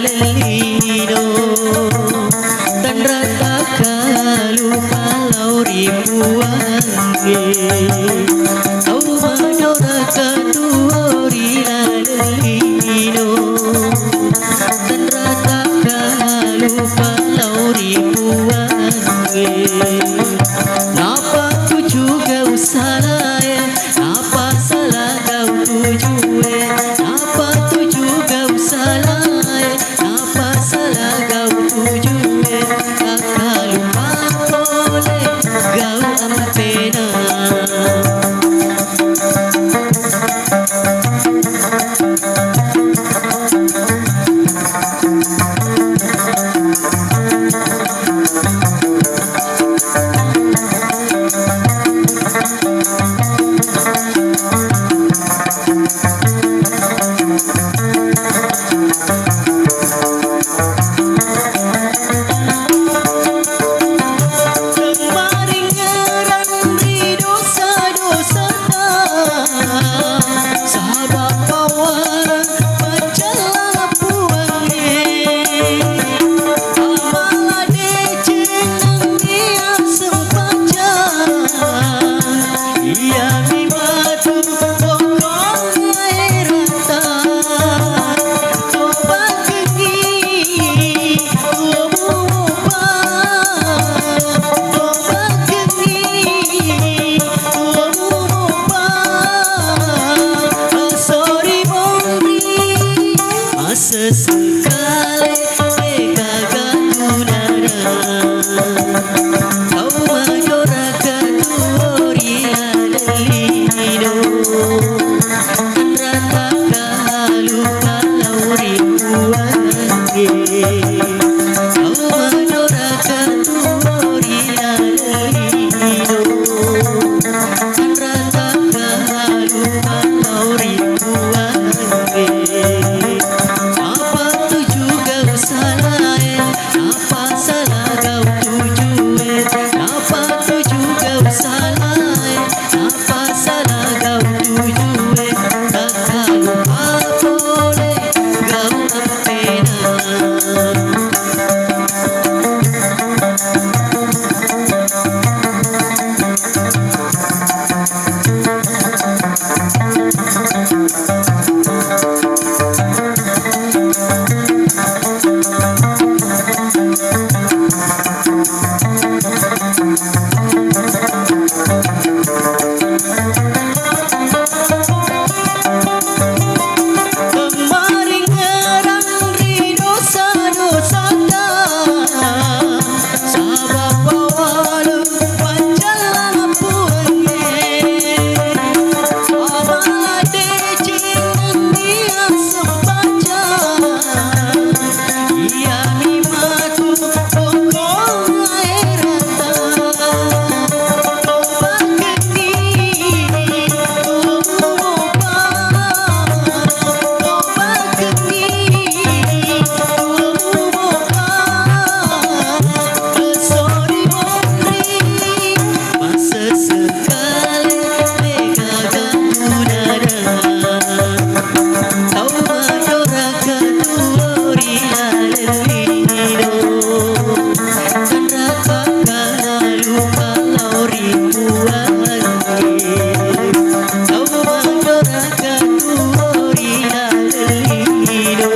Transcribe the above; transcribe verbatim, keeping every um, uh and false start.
lino, tanra takkalupa lao ri Puangnge. Tau madoraka tuo ri laleng lino, tanra takkalupa lao ri Puangnge. Napa tuju gau salae, napa sala gau tujue, napa tuju gau salae, napa sala gau tujue, takkalupa pole gau ampena. Maringerang ri dosa-dosata, saba' pawareng paccallang Puangnge. Amala deceng nennia sempajang, iyami matu bokong aerata. Tobakengngi tuomu mopa, tobakengngi tuomu mopa, asori monri, maseseng kale, degaga tunana. Tau madoraka tuo ri laleng lino, tanra takkalupa lao ri Puangnge. Tau madoraka tuo ri laleng lino, tanra takkalupa lao ri Puangnge. Napa tuju gau salae, napa sala gau tujue, napa tuju gau salae, napa sala gau tujue, takkalupa pole gau ampena. Maringerang ri dosa-dosata, saba' pawareng paccallang Puangnge. Amala deceng nennia sempajang, iyami matu bokong aerata. Tobakengngi tuomu mopa, tobakengngi tuomu mopa, asori monri, maseseng kale, degaga tunana. Tau madoraka tuo ri laleng lino, tanra takkalupa lao ri Puangnge. Tau madoraka tuo ri laleng lino,